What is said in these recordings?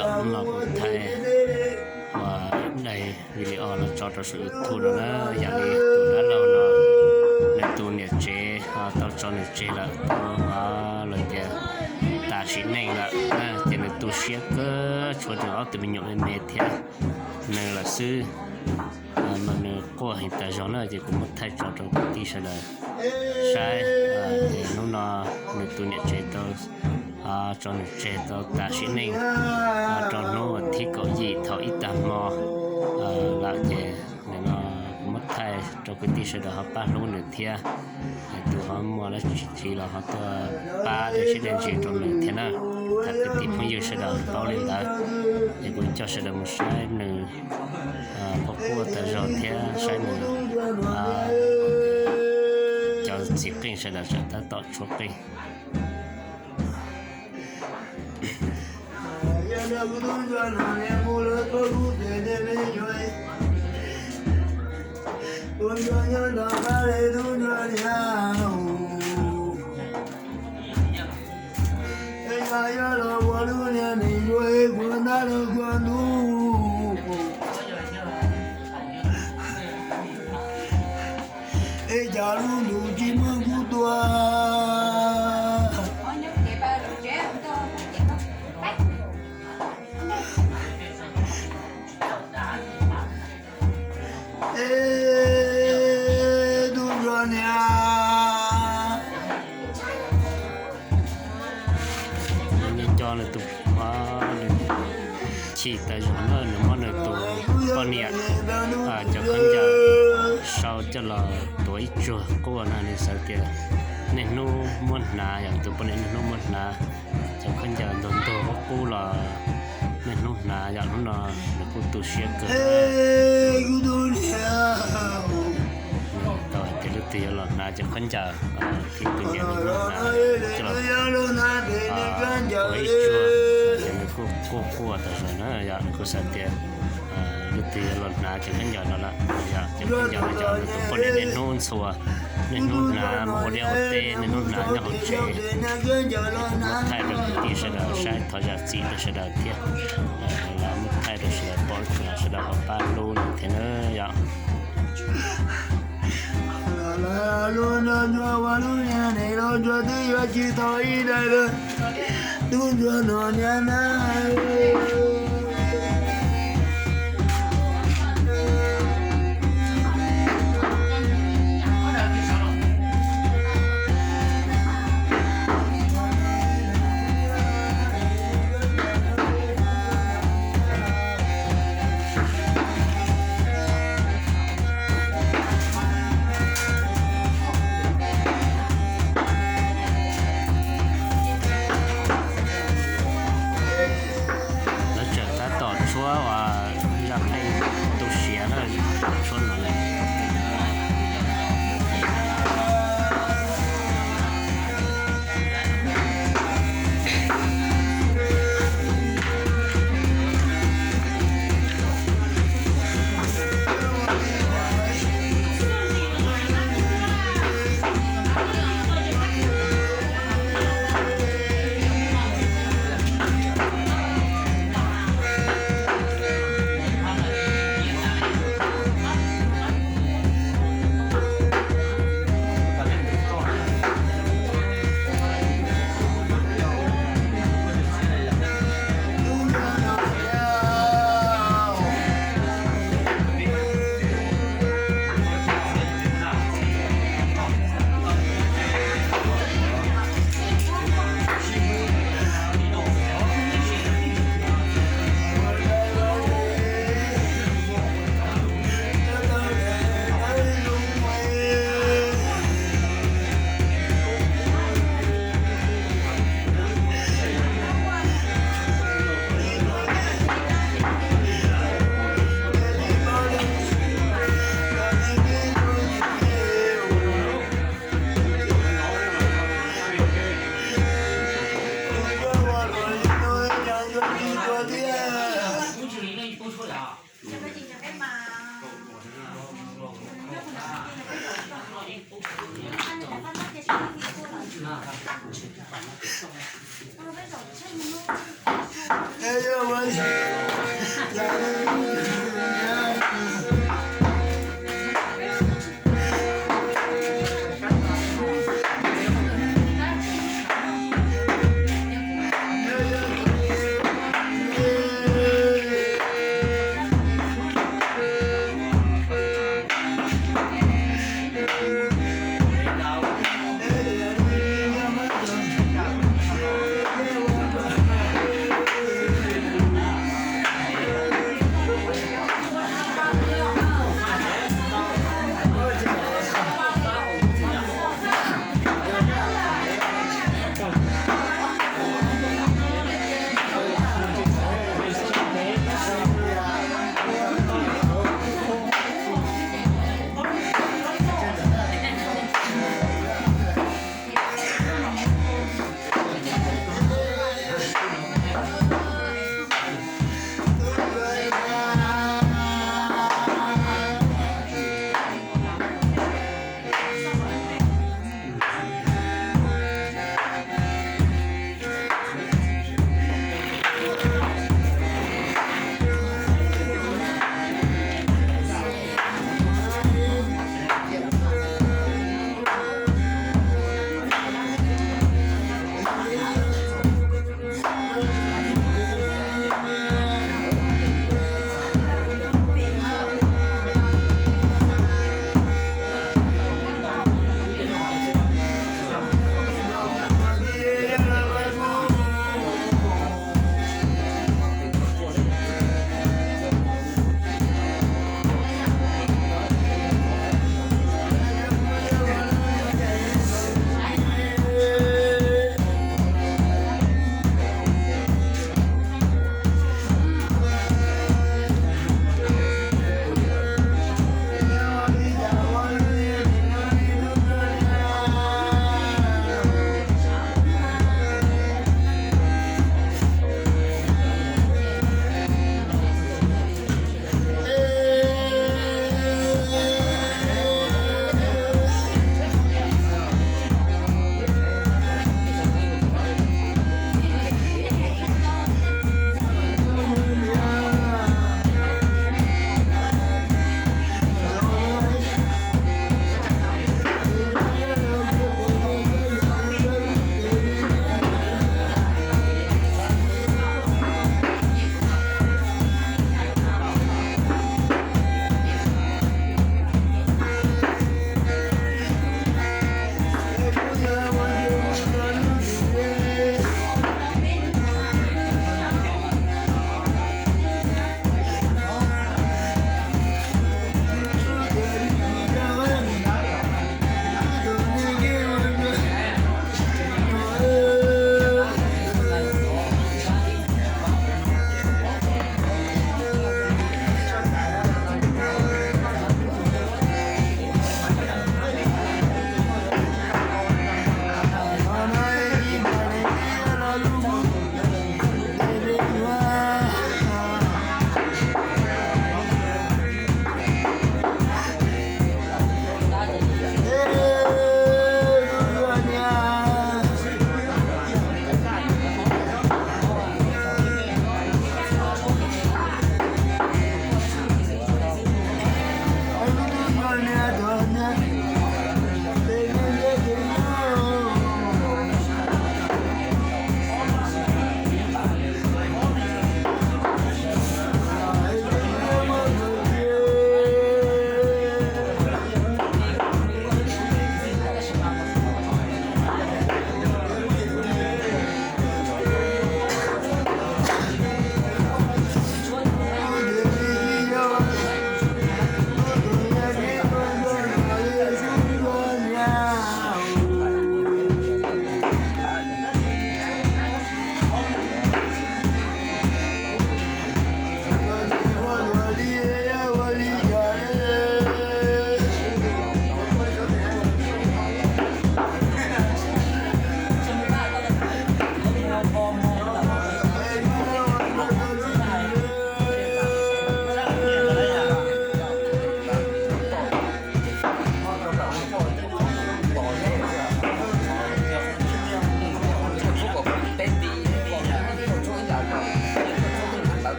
Los kuv thaij ua daim video los tso rau saum YouTube no na, yog li tus dab laug no nws tus niam tsev tau tso nws tseg lawm, tau los tias tas sim neej lawm, ces nws tu siab kawg, tshuav nws ob tug me nyuam me me thiab nws lawm xwb. Mas nws quaj heev tas zog na, ces kuv muab thaij tso rau kwv tij sawv daws saib. Ces hnub no nws tus niam tsev tau tso nws tseg tau tas sim neej rau hnub vas thib kaum yim thaum ib tag hmo lawm, ces nim no kuv muab thaij rau kwv tij sawv daws ho pab hlub nws thiab. Tus ho muaj dab tsi txiv los ho tuaj pab dej siab dej ntsws rau nws thiab na. Thov kwv tij phooj ywg sawv daws paub li ntawd, ces kuv coj sawv daws mus saib nws quaj quaj tas zog thiab saib nws cov txiv qeej sawv daws tseem tab tom tshuab qeej. Es cas lub ntuj tsis muab kuv tua. Es tus ntsuag niam. Nws nco nws tus, nws chim tas zog na, nws muab nws tus poj niam cov khaub ncaws sau coj los tuav ib tsuag quaj na, nws xav tias niaj hnub muab hnav, yog nws tus poj niam niaj hnub muab hnav cov khaub ncaws ntog ntog qub qub los niaj hnub hnav, yog hnub no nws kuj tu siab kawg. Tau hais tias leej twg yuav los hnav cov khaub ncaws thiab tus niam niaj hnub hnav coj los tuav ib tsuag, ces nws kuj quaj quaj tas zog na, yog nws kuj xav tias leej twg yuav los hnav cov khaub ncaws no lawm, yog cov khaub ncaws no yog nws tus poj niam niaj hnub ntxhua, niaj hnub hnav mus ua liaj ua teb, niaj hnub hnav nyob hauv tsev. Muab thaij rau kwv tij sawv daws saib thov zam txim rau sawv daws thiab. Los muab thaij rau sawv daws pom, sawv daws ho pab hlub nws thiab na yom. Tub ntsuag no niam na. Lawv tseem tab tom tshuab uas zaj qeej tu siav na, tshuab no na.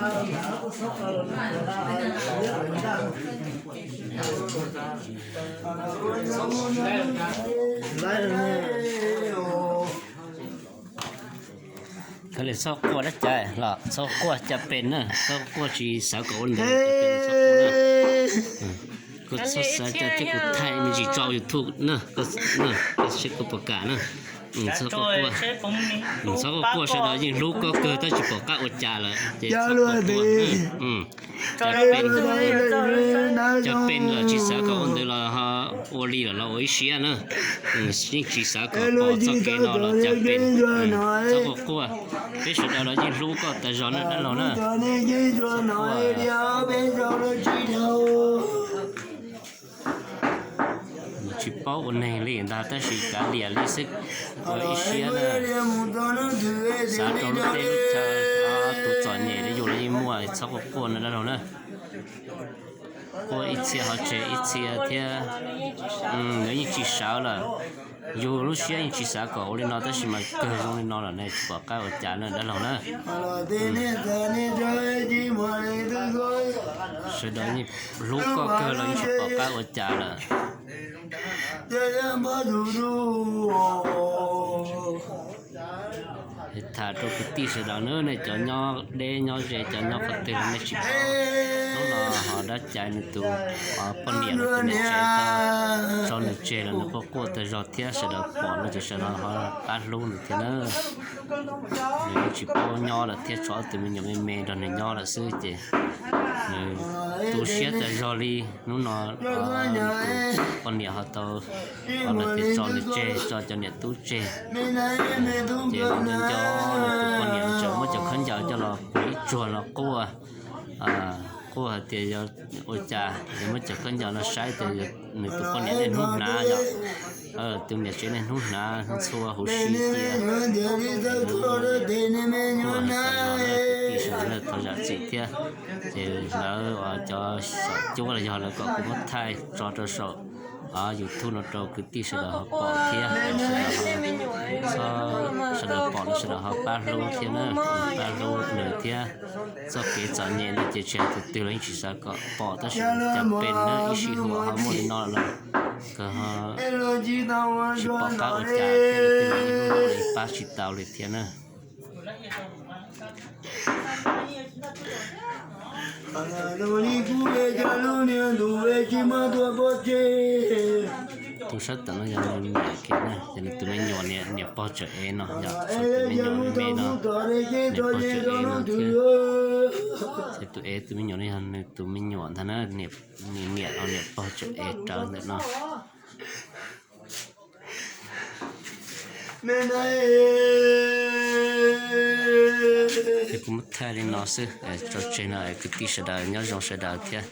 Koj li txhob quaj dab tsi los txhob quaj, caj pes na, txhob quaj, tsis xav kom ua ntawd, txhob quaj, txhob xav cas thiab, kuv thaij me ntsis tso YouTube na, koj saib koj puas kam na. Txhob quaj, txhob quaj, sawv daws yeej hlub koj kawg tab sis pom qab ua cas lawm ces txhob quaj. Caj pes, caj pes los tsis xav kom ua ntawd los ho ua li lawm los ua ib siab na. Yeej tsis xav kom pom txoj kev no los caj pes, txhob quaj quaj. Peb sawv daws los yeej hlub koj tas zog na dab laug na. Tsis paub ua neeg li ntag tab sis kav liam li xwb, ua ib siab na. Xav rau lub teb lub chaw, tus txom nyem li yus los yeej muaj, txhob quaj quaj na dab laug na. Quaj ib txhia ho tseg ib txhia thiab, lawv yeej tsis sawv lawm. Yus lub siab yeej tsis xav kom ua li no tab sis mas kawg zoo li no lawm ne, tsis pom qab ua cas na dab laug na. Sawv daws yeej hlub koj kawg los yeej tsis pom qab ua cas lawm. Tham rau kwv tij sawv daws na, nej cov nyob deb nyob ze, cov nyob qhov twg los nej tsis paub, hnub no ho dab cai nws tus poj niam no tus niam tsev tso nws tseg los nws quaj quaj tag zog thiab, sawv daws pom no ces sawv daws ho pab hlub nws thiab na. Nws yeej tsis paub nyob lawm thiab, tshuav ob tug me nyuam me me nrog nws nyob lawm xwb ces nws tu siab tag zog li. Hnub no poj niam ho tau, ho los ces tso nws tseg, tso cov niam tub tseg. Ces nws nco nco nws tus poj niam, nws tseem muab cov khaub ncaws coj los puag ib tsuag los quaj, quaj hais tias yog ua cas, nws muab cov khaub ncaws no saib tias nws tus poj niam niaj hnub hnav yom, tus niam tsev niaj hnub hnav hnub txhua huv si cia. Kwv tij sawv daws thov zam txim thiab. Ces lawv cov xyom cuab los yog lawv kom kuv muab thaij tso rau saum YouTube no rau kwv tij sawv daws ho pom thiab, sawv daws pom los sawv daws ho pab hlub thiab na, pab hlub nws thiab. Txoj kev txom nyem ntawd ces tsis hais tus twg los yeej tsis xav kom pom tab sis cov pej nab ib sij huam ho muaj li no los kawg ho tsis pom qab ua cas thiab, tus twg los yeej hlub li pab tsis tau li thiab na. Tus sab tom no yog nws niam kiag na, yog nws tus me nyuam niam, niam pog tsawm ev no, yog tus me nyuam me me no, niam pog tsawm ev no thiab. Ces tus ev tus me nyuam no yog nws tus me nyuam ntag na, nws niam los niam pog tsawm ev rawv ntawm no. Ces kuv muab thaij li no xwb, tso tseg no kwv tij sawv daws nyob zoo sawv daws thiab,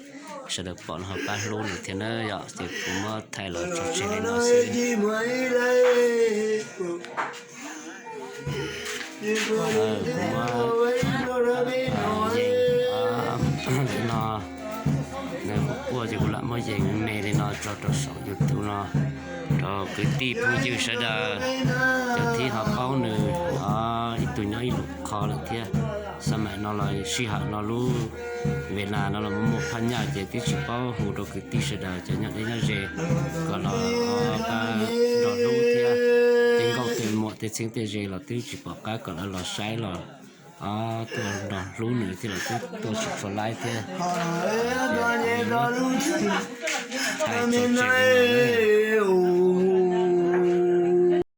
sawv daws pom no ho pab hlub nws thiab na yom, ces kuv muab thaij los tso tseg li no xwb. Kuv muab yees li no, nws quaj ces kuv lam muab yees me me li no tso rau saum YouTube no rau kwv tij phooj ywg sawv daws, cov thib ho paub nws ib tug nyob ib lub qho lawm thiab. Xab maim no los sij hawm no lub Việt Nam no los muaj muaj phaj nyaj ces twb tsis paub hu rau kwv tij sawv daws cov nyob deb nyob ze kom los pab nrog hlub thiab, tej nkauj tej muam tej txheeb tej ze los twb tsis pom qab kom lawv los saib los tuaj nrog hlub nws thiab los twb tuaj tsis tshua laib thiab. Thaij tso tseg li no.